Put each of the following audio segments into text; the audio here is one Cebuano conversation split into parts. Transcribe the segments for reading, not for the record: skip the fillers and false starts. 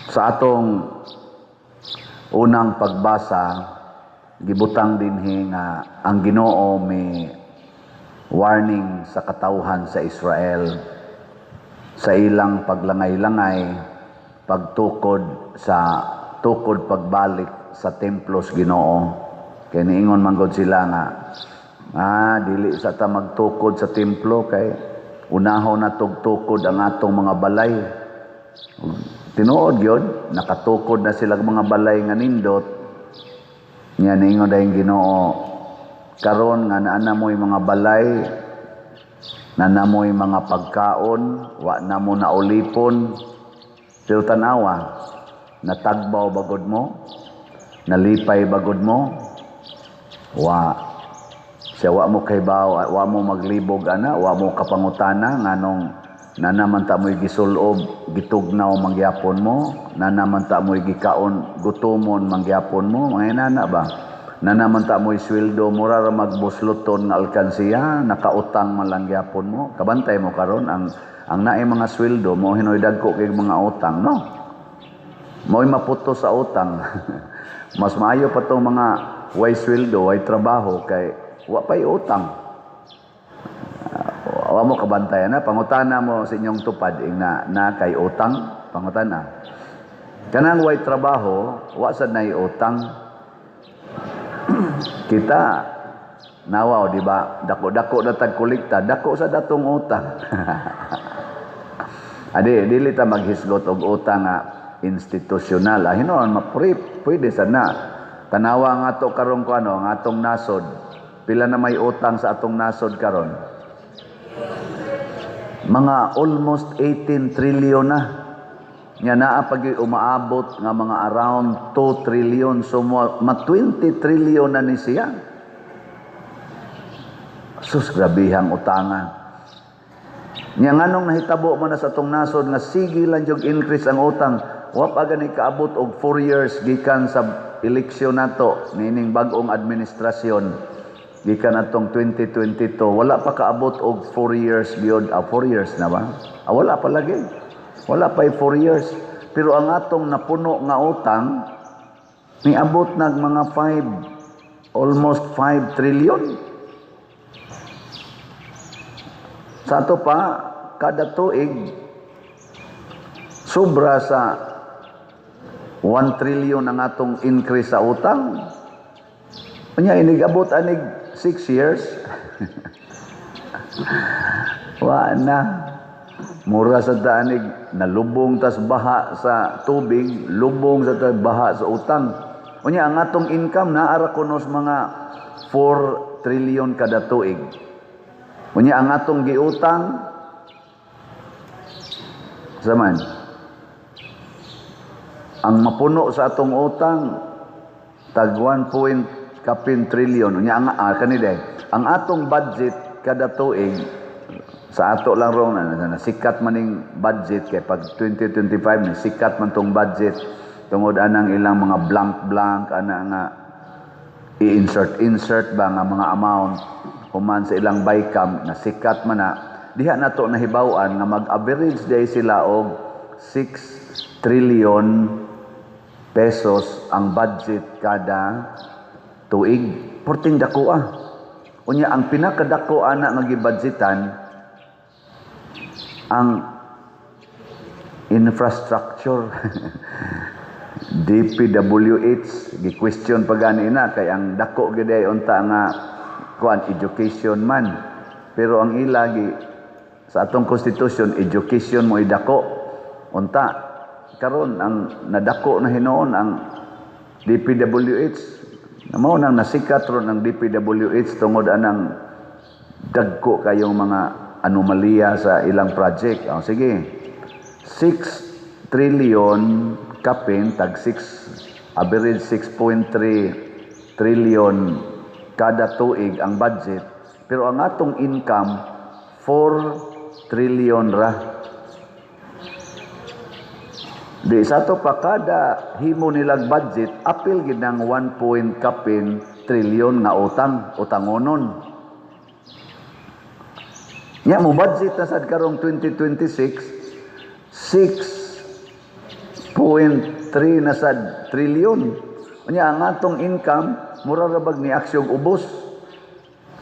Sa atong unang pagbasa, gibutang dinhi nga ang Ginoo may warning sa katawhan sa Israel sa ilang paglangay-langay, pagtukod sa tukod pagbalik sa templo sa Ginoo. Kay niingon man gud sila nga, "Ah, dili sa ta magtukod sa templo kay unahon na tugtukod ang atong mga balay." Tinuod gyud, nakatukod na sila mga balay nga nindot. Nya niingon dayon Ginoo, "Karon nga naa na mo'y mga balay, naa mo'y mga pagkaon, wa na mo naulipon. Pero tanawa, natagbaw ba gud mo? Nalipay ba gud mo? Wa." Siya wa mo kahibaw, wa mo maglibog ana, wa mo kapangutana nganong naa naman ta mo'y gisulob, gitugnaw mangyapon mo, naa naman ta mo'y gikaon, gutomon mangyapon mo, mga inana ba? Naa naman ta mo'y sweldo, mura ra magbusloton nga alkansiya, nakautang man lang gyapon mo. Kabantay mo karon ang naay mga sweldo mo hinoy dagko kay mga utang, no? Mo'y maputo sa utang. Mas maayo pa tong mga way sweldo, way trabaho kay wa pa'y utang. Wa mo kabantayan na, pangutana mo sa inyong tupad ing na, na kay utang, pangutana. Kanang way trabaho, wa sad nay utang. Kita nawa, di ba? Dako-dako na tag kolekta, dako sa datong utang. Adi, dili ta maghisgot og utang nga institusyonal. Ah, hinuon mapri, pwede sa na. Tanawa nga ato karon ko ano, ang atong nasod. Pila na may utang sa atong nasod karon? Mga almost 18 trillion na. Nya naa pag umaabot nga mga around 2 trillion, so ma 20 trillion na ni siya. Sus, grabihang utanga. Nya nganong nahitabo man na sa atong nasod nga sige lang jud increase ang utang? Wa pa gani kaabot og 4 years gikan sa eleksyon nato niining bag-ong administrasyon gikan atong 2022, wala pa kaabot og 4 years gyud. Ah, 4 years na ba? Ah, wala pa lagi, wala pa 4 years, pero ang atong napuno nga utang niabot nag mga 5, almost 5 trillion. Sa ato pa, kada tuig sobra sa 1 trillion ang atong increase sa utang. Unya inigabot anig 6 years, wa na. Mura sa taanig nalubong tas baha sa tubig, lubong sa tas baha sa utang. Unya ang atong income naara kunos mga 4 trillion kada tuig. Unya ang atong giutang zaman ang mapuno sa atong utang tag 1 point kapin trillion. Unya ang kani day, ang atong budget kada tuig sa ato lang rong na sikat maning budget kay pag 2025 ni sikat man tong budget tungod anang ilang mga blank blank ana nga i-insert insert ba nga mga amount human sa ilang bicam na sikat man na diha nato nahibaw-an nga mag-average day sila og 6 trillion pesos ang budget kada tuig. Porting dako ah. Unya ang pinakadako ana nga gibudgetan ang infrastructure, DPWH. Gi-question pa gani na kay ang dako gid ay unta nga kuan, education man, pero ang ila gi sa atong constitution, education mo idako. Unta karon ang nadako na hinuon ang DPWH na mao nang nasikat ron ang DPWH tungod anang dagko kayong mga anomalya sa ilang project. Oh, sige. 6 trillion kapin, tag 6, average 6.3 trillion kada tuig ang budget. Pero ang atong income 4 trillion ra. Di sa ato pa kada himo nilag budget, apil gid ng 1 point kapin trillion nga utang, utangonon. Nya mo budget na sad karong 2026, 6 6.3 na sad trillion. Unya ang atong income mura ra bag ni aksyog ubos.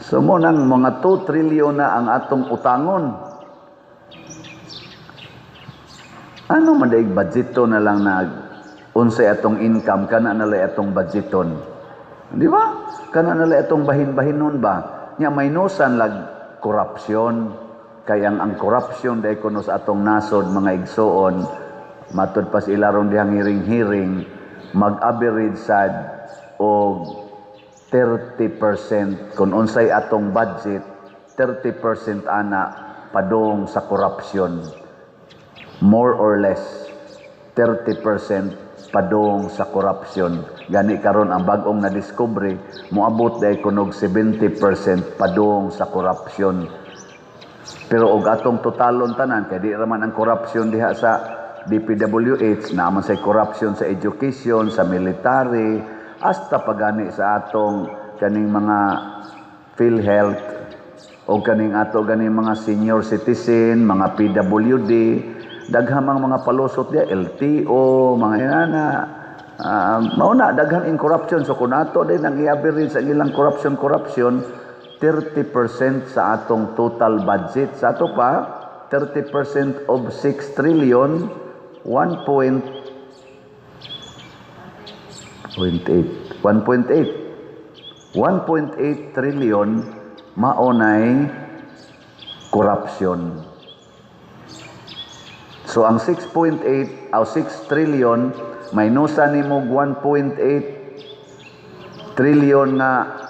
So mo nang mga 2 trillion na ang atong utangon. Ano man daig budgeto na lang nag unsay atong income, kana na lang atong budgeton. Di ba? Kana na lang atong bahin-bahinon ba? Nya minusan lag korupsyon. Kay ang korupsyon dai kuno sa atong nasod, mga igsuoon, matud pa sa ilarong dihang hiring-hiring, mag-average sad og 30% kung unsay atong budget, 30% ana padung sa korupsyon. More or less 30% padung sa korupsyon. Gani karon ang bag-ong nadiskubre, moabot dai kunog 70% padung sa korupsyon. Pero og atong totalon tanan, kay di raman ang korupsyon diha sa DPWH, naa man say corruption sa education, sa military, hasta pagani sa atong kaning mga PhilHealth o kaning ato ganing mga senior citizen, mga PWD, daghang mga palusot diha, LTO, mga inana. Mao na daghang in corruption. So kung ato din ang i-average sa ilang corruption corruption, 30% sa atong total budget. Sa ato pa, 30% of 6 trillion, 1.8, 1.8, 1.8 trillion maonay corruption. So ang 6.8 o 6 trillion, minusa nimo 1.8 trillion nga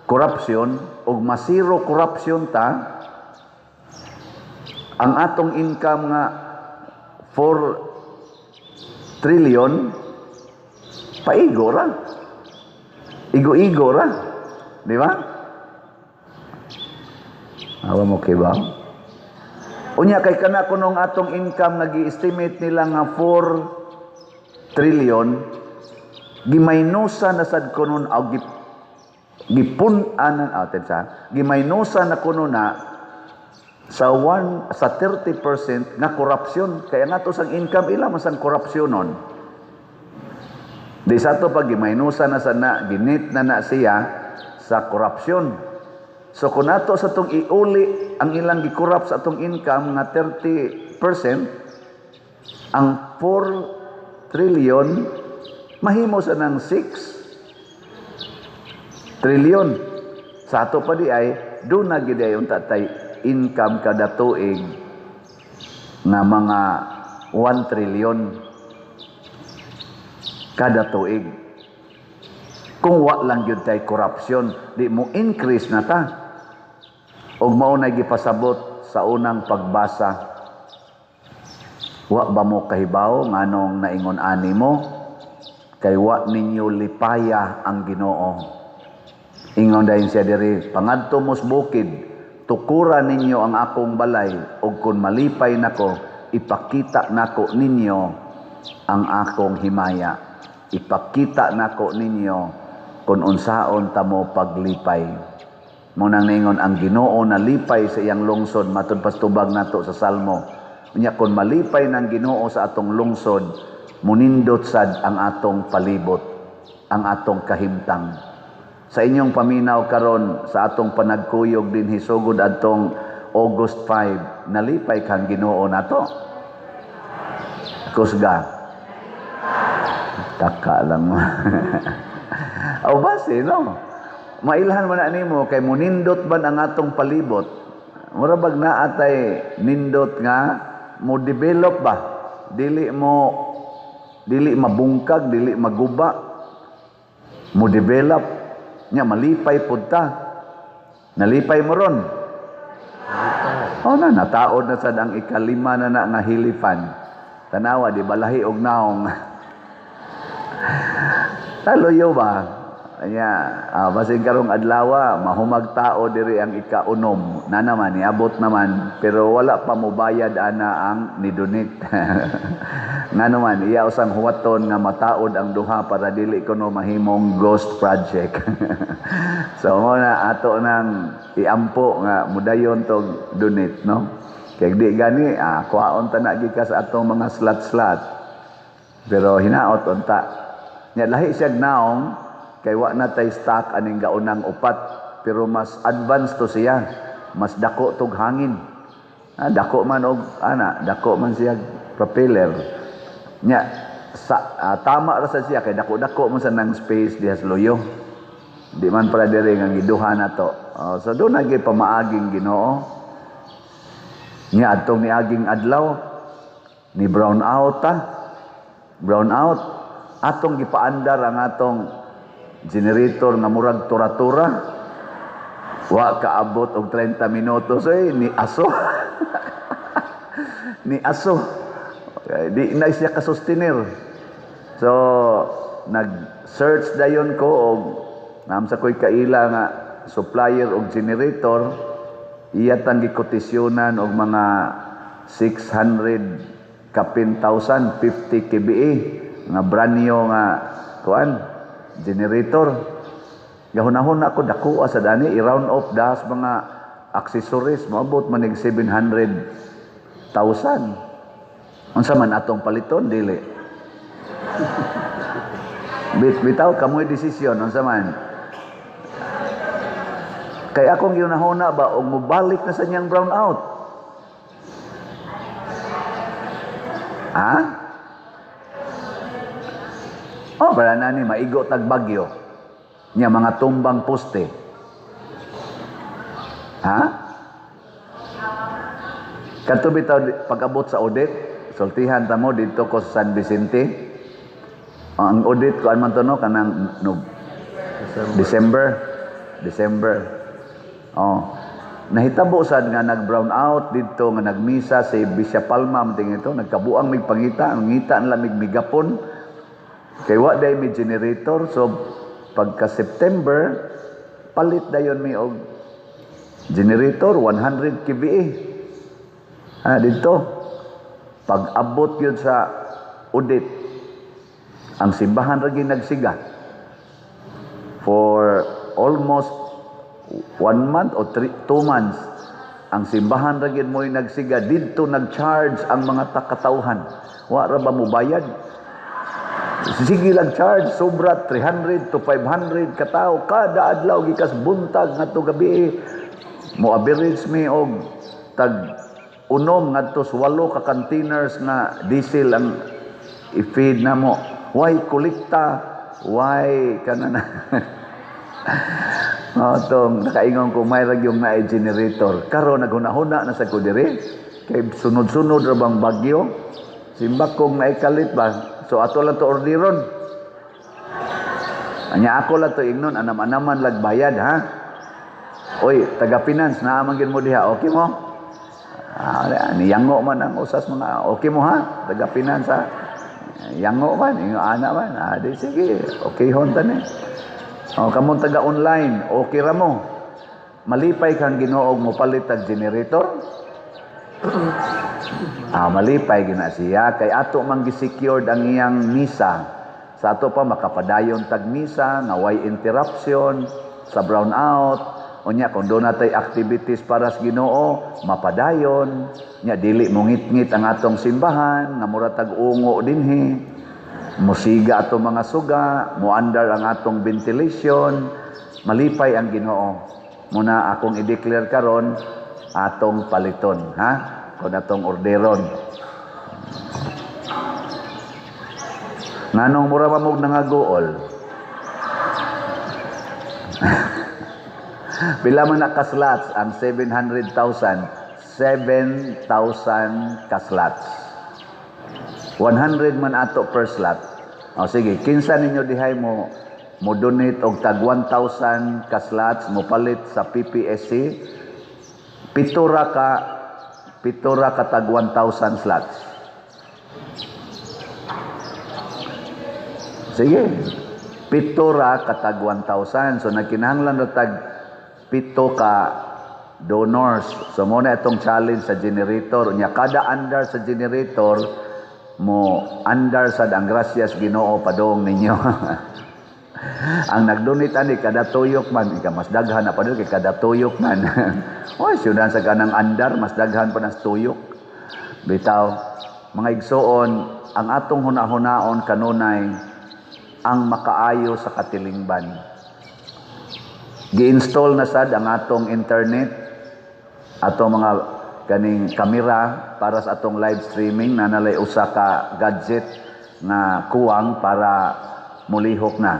corruption, ug masiro corruption ta, ang atong income nga 4 trillion, paigo ra. Igo-igo ra. Di ba? Awa mo kay ba? Unya kay kana kunong atong income nga gi-estimate nila nga 4 trillion, gimaynusa na sad kunon o gipun-an ah, sa gimaynusa na kuno na sa 1 sa 30% nga korupsyon. Kaya nga to sang income ila man sang korupsyon nun. Di sa to pag gimaynusa na sa na ginit na na siya sa korupsyon. So kung nato sa tong iuli ang ilang gikorrupt sa atong income nga 30%, ang 4 trillion mahimo sa nang 6 trillion. Sa ato pa di ay doon na gid ay unta tay income kada tuig nga mga 1 trillion kada tuig. Kung wa lang gyud tay corruption, di mo increase na ta. Og mao na gipasabot sa unang pagbasa. Wa ba mo kahibaw nganong naingon ani mo? Kay wa ninyo lipaya ang Ginoo. Ingon dayon siya diri, "Pangadto mos bukid, tukura ninyo ang akong balay, ug kun malipay nako, ipakita nako ninyo ang akong himaya. Ipakita nako ninyo kung unsaon tamo paglipay." Mo nang ningon ang Ginoo nalipay sa iyang lungsod, matud pas tubag nato sa Salmo. Unya kon malipay ng Ginoo sa atong lungsod, munindot sad ang atong palibot, ang atong kahimtang. Sa inyong paminaw karon sa atong panagkuyog din hisugod adtong August 5, nalipay kang Ginoo nato? Kusga. Taka lang mo. O base, no? Mailhan man na nimo kay munindot ban ang atong palibot. Mura bag naa tay nindot nga mo develop ba? Dili mo dili mabungkag, dili maguba. Mo develop nya malipay pud ta. Nalipay mo ron? Oh na nataod na sad ang ikalima na na nga hilifan. Tanawa di balahi og naong. Taluyo ba? Anya, basin karong adlawa mahumag tao diri ang ikaunom. Na naman niabot naman, pero wala pa mobayad ana ang nidonate. Nga naman iya usang huwaton nga mataod ang duha para dili kuno mahimong ghost project. So mo na ato nang iampo nga mudayon tog donate, no. Kay di gani kuhaon ta na gikas sa atong mga slot-slot. Pero hinaot unta. Nya lahi siya naong kay wa na tay stock aning gaunang upat, pero mas advanced to siya. Mas dako tog hangin. Ah, dako man og ana, dako man siya propeller. Nya sa tama ra sa siya kay dako-dako mo sa nang space diha sa luyo. Di man para diri nga giduha na to. Oh, so doon na gyud pamaaging Ginoo. Nya adtong niaging adlaw ni brown out ta. Brown out. Atong gipaandar ang atong generator nga murag tura-tura. Wa kaabot og 30 minutos eh, ni aso. Ni aso. Okay, di na siya kasustenir. So nag-search dayon ko og naam sa ko'y kaila nga supplier og generator, iya tang gikotisyonan og mga 600 kapin thousand, 50 kVA nga brand new nga kuan generator. Gahunahon ako, dako sa dani, i-round off das mga accessories, moabot manig 700,000. Unsa man atong paliton, dili? Bitaw kamoy desisyon, unsa man? Kay akong gihunahuna ba og mobalik na sa niyang brown out. Ha? Oh, para na ni maigo tag bagyo. Nya mga tumbang poste. Ha? Kadto bitaw pag-abot sa audit, sultihan ta mo didto ko sa San Vicente. Ang audit ko man to, no, kanang no, December. December. Oh. Nahitabo sad nga nag-brown out didto nga nagmisa si Bishop Palma man ito, nagkabuang mig pangita, ang ngita nila mig migapon. Kay wa day may generator, so pagka September palit dayon mi og generator 100 kVA. Ah, didto. Pag abot yun sa audit, ang simbahan ra gyud nagsiga for almost one month o 3, 2 months. Ang simbahan ra gyud mo'y nagsiga didto, nag-charge ang mga takatawhan. Wa ra ba mobayad? Sige lang charge, sobra 300 to 500 katao kada adlaw gikas buntag ngadto gabi. Mo average mi og tag 6 ngadto sa 8 ka containers nga diesel ang i-feed na mo. Why kolekta? Why kana na? Oh, tong nakaingon ko may ra yung naay generator. Karon naghuna-huna na sa ko diri kay sunod-sunod ra bang bagyo. Simbak kong naikalit ba? So ato lang to orderon. Anya ako lang to ingnon, anam-anaman lag bayad, ha. Oy, taga finance naa man gyud mo diha. Okay mo? Ah, ni yango man ang usas mga okay mo, ha? Taga finance, ha. Yango man, ingo ana man. Ah, di sige, okay hon tani. Oh, kamong taga online, okay ra mo? Malipay kang Ginoo mo palit og generator? Ah, malipay gina siya kay ato man gisecured ang iyang misa. Sa ato pa makapadayon tag misa nga way interruption sa brown out. Unya kung doon natay activities para sa Ginoo, mapadayon. Nya dili mo ngit-ngit ang atong simbahan nga mura tag ungo dinhi. Musiga ato mga suga, muandar ang atong ventilation, malipay ang Ginoo. Muna akong i-declare karon, atong paliton, ha? Kung atong orderon. Nganong mura man mog nangaguol? Pila man na ka-slots ang 700,000? 7,000 ka-slots. 100 man ato per slot. O sige, kinsa ninyo dihay mo mo donate og tag 1,000 ka slots mo palit sa PPSC? Pito ra ka tag 1,000 slots. Sige. Pito ra ka tag 1,000. So nagkinahanglan ra tag pito ka donors. So mo na itong challenge sa generator. Nya kada andar sa generator mo andar sad ang grasyas Ginoo padong ninyo. Ang nagdonate ani kada tuyok man, ika mas daghan na pa kay kada tuyok man. Oy, syudan sa kanang andar mas daghan pa nas tuyok. Bitaw. Mga igsoon, ang atong hunahunaon kanunay ang makaayo sa katilingban. Gi-install na sad ang atong internet, atong mga kaning kamera para sa atong live streaming na nalay usa ka gadget nga kuwang para mulihok na.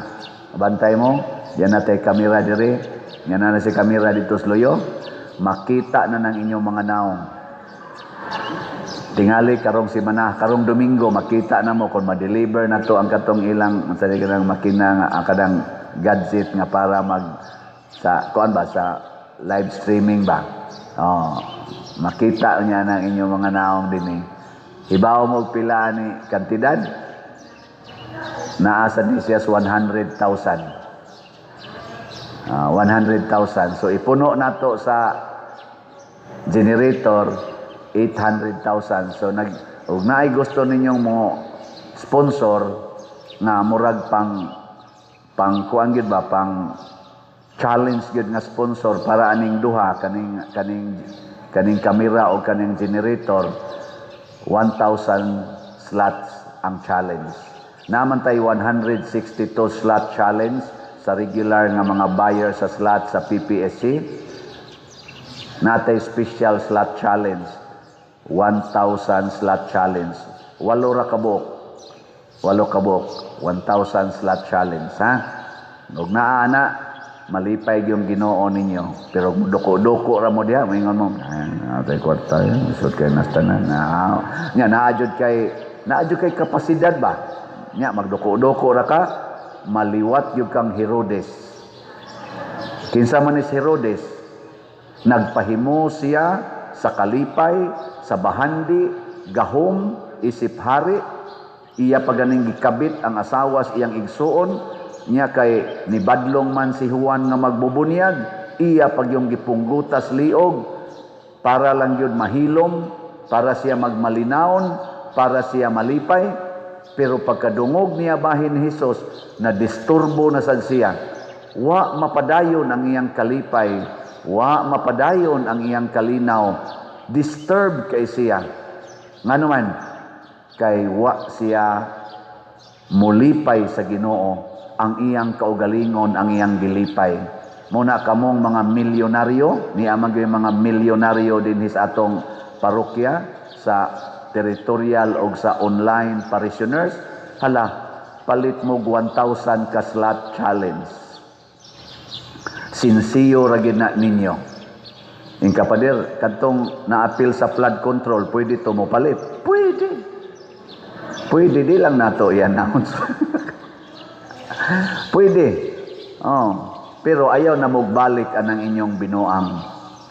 Bantay mo, diyan na tay kamera dire, yan na na si kamera dito sa luyo, makita na ng inyong mga naong. Tingali karong simana, karong Domingo, makita na mo kung ma-deliver na to ang katong ilang sa kanang makina nga ang kadang gadget nga para mag sa kuan ba, sa live streaming ba. Oh, makita niya ng inyong mga naong dinhi. Hibaw mo pila ni kantidad? Naa sa ni siya sa 100,000. Ah, 100,000. So ipuno nato sa generator 800,000. So nag ug naay gusto ninyong mo sponsor nga murag pang pang kuan gyud ba, pang challenge gyud nga sponsor para aning duha, kaning kamera o kaning generator, 1,000 slots ang challenge. Naman tay 162 slot challenge sa regular nga mga buyer sa slot sa PPSC. Natay special slot challenge, 1,000 slot challenge. Walo ra ka buok. Walo ka buok, 1,000 slot challenge, ha? Ug naa na, malipay yung Ginoo ninyo. Pero duko-duko ra mo diha, maingon mo, "Ay, atay kwarta yun, isod kay nas tanan." Na, nya naa jud kay kapasidad ba? Nya magduko-duko ra ka, maliwat gyud kang Herodes. Kinsa man ni si Herodes? Nagpahimo siya sa kalipay, sa bahandi, gahom, isip hari, iya pa ganing gikabit ang asawa sa iyang igsuon, niya kay nibadlong man si Juan nga magbubunyag, iya pag yung gipunggutas liog, para lang yun mahilom, para siya magmalinawon, para siya malipay, pero pagkadungog niya bahin ni Hesus, na disturbo na sad siya. Wa mapadayon ang iyang kalipay, wa mapadayon ang iyang kalinaw, disturb kay siya. Ngano man, kay wa siya mulipay sa Ginoo, ang iyang kaugalingon ang iyang gilipay. Muna kamong mga milyonaryo, ni amang yung mga milyonaryo din sa atong parokya, sa territorial o sa online parishioners, hala, palit mo 1,000 ka slot challenge. Sinsiyo ra gyud na ninyo. Ing kapader, kadtong naapil sa flood control, pwede to mo palit? Pwede. Pwede, di lang nato i-announce. Pwede. Oh. Pero ayaw na mogbalik anang inyong binuang.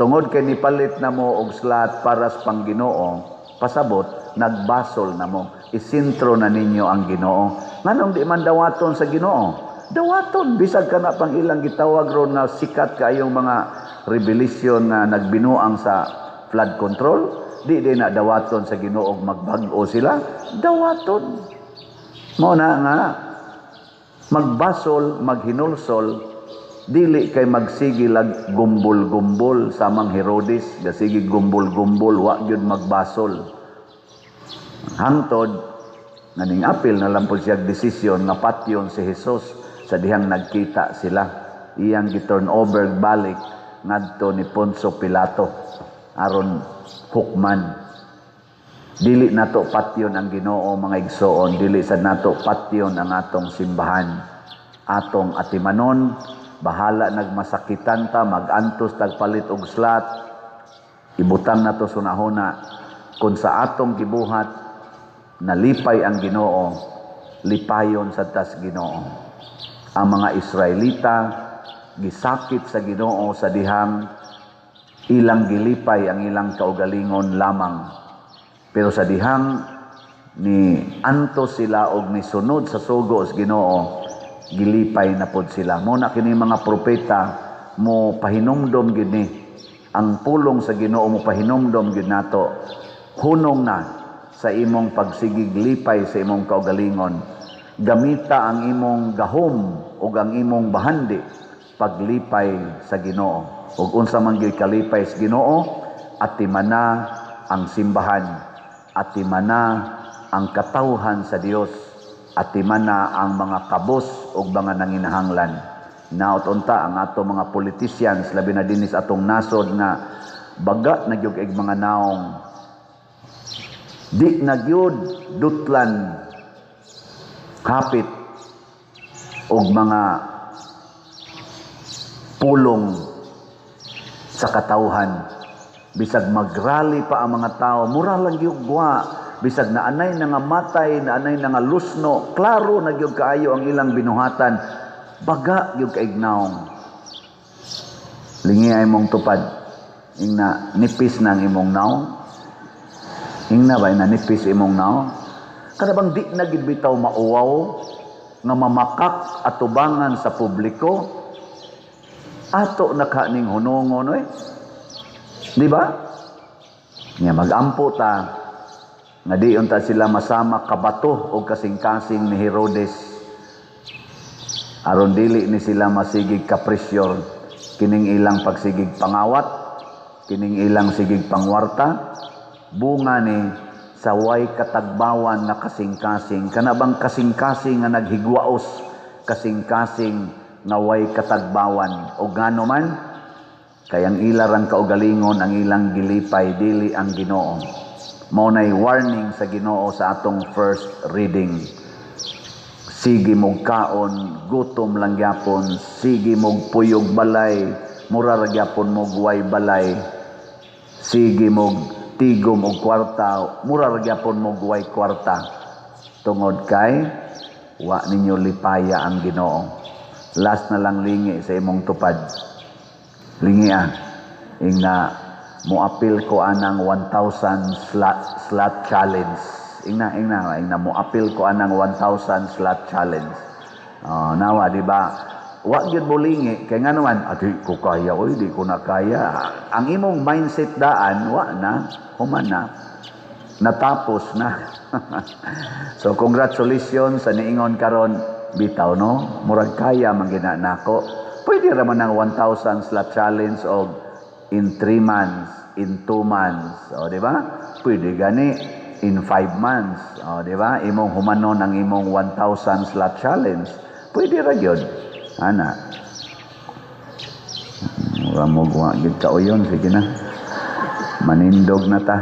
Tungod kay nipalit na mo og slot para sa pangginoo, pasabot, nagbasol na mo. Isintro na ninyo ang Ginoo. Nganong di man dawaton sa Ginoo? Dawaton bisag kana pang ilang gitawag ron nga sikat kaayong mga revelation nga nagbinuang sa flood control, di din na dawaton sa Ginoo og magbag-o sila? Dawaton. Mo na nga magbasol, maghinulsol, dili kay magsige lag gumbol-gumbol samang Herodes, gasige gumbol-gumbol, wa gyud magbasol. Hangtod nga ning apil na lang po siya desisyon nga patyon si Jesus sa dihang nagkita sila. Iyang gi-turn over balik ngadto ni Poncio Pilato aron hukman. Dili nato patyon ang Ginoo, mga igsoon, dili sad nato patyon ang atong simbahan. Atong atimanon, bahala nagmasakitan ta, magantos tagpalit og slot, ibutang nato sunahuna kung sa atong gibuhat nalipay ang Ginoo, lipayon sa tas Ginoo. Ang mga Israelita gisakit sa Ginoo sa dihang ilang gilipay ang ilang kaugalingon lamang. Pero sa dihang ni antos sila og nisunod sa sugo sa Ginoo, gilipay na pod sila. Mo na kini mga propeta mo pahinumdom gid ni ang pulong sa Ginoo, mo pahinumdom gid nato. Hunong na sa imong pagsigig lipay sa imong kaugalingon. Gamita ang imong gahom ug ang imong bahandi paglipay sa Ginoo. Ug unsa man gyud kalipay sa Ginoo? Atimana ang simbahan, atimana ang katawhan sa Dios, atimana ang mga kabos ug mga nanginahanglan. Naot unta ang ato mga politicians, labi na dinhi sa atong nasod nga baga na gyud mga naong, di na gyud dutlan hapit og mga pulong sa katawhan. Bisag magrally pa ang mga tao, mura lang gyud wa. Bisag naanay na nga matay, naanay na nga lusno, klaro na gyud kaayo ang ilang binuhatan, baga gyud kaig naong. Lingi ay mong tupad. Ingna nipis na ang imong naong. Ingna ba na nipis imong naong? Kada bang di na gid bitaw mauwaw nga mamakak atubangan sa publiko, ato na ka ning hunongon oy. Di ba? Nya magampo ta nga di unta sila masama kabato o kasing-kasing ni Herodes, aron dili ni sila masigig ka-pressure kining ilang pagsigig pangawat, kining ilang sigig pangwarta, bunga ni sa way katagbawan nga kasing-kasing. Kana bang kasing-kasing nga naghigwaos, kasing-kasing nga way katagbawan? O ngano man kay ang ila rang kaugalingon ang ilang gilipay, dili ang Ginoo. Mao nay warning sa Ginoo sa atong first reading. Sige mog kaon, gutom lang gyapon. Sige mog puyog balay, mura ra gyapon mog way balay. Sige mog tigom og kwarta, mura ra gyapon mog way kwarta, tungod kay wa ninyo lipaya ang Ginoo. Last na lang, lingi sa imong tupad. Lingi ah. Ingna moapil ko anang 1,000 slot challenge. Ingna, ingna, ingna moapil ko anang 1,000 slot challenge. Oh, nawa, di ba? Wa gyud mo lingi kay ngano man, "Ah, di ko kaya oy, di ko na kaya." Ang imong mindset daan wa na, human na. Natapos na. So congratulations sa niingon karon, "Bitaw no, murag kaya man gina nako." Pwede ra man ang 1,000 slot challenge og in 3 months, in 2 months, o di ba? Pwede gani in 5 months, o di ba? Imong humanon ang imong 1,000 slot challenge. Pwede ra gyud. Ana. Mura mo wa gyud kauyon, sige na. Manindog na ta.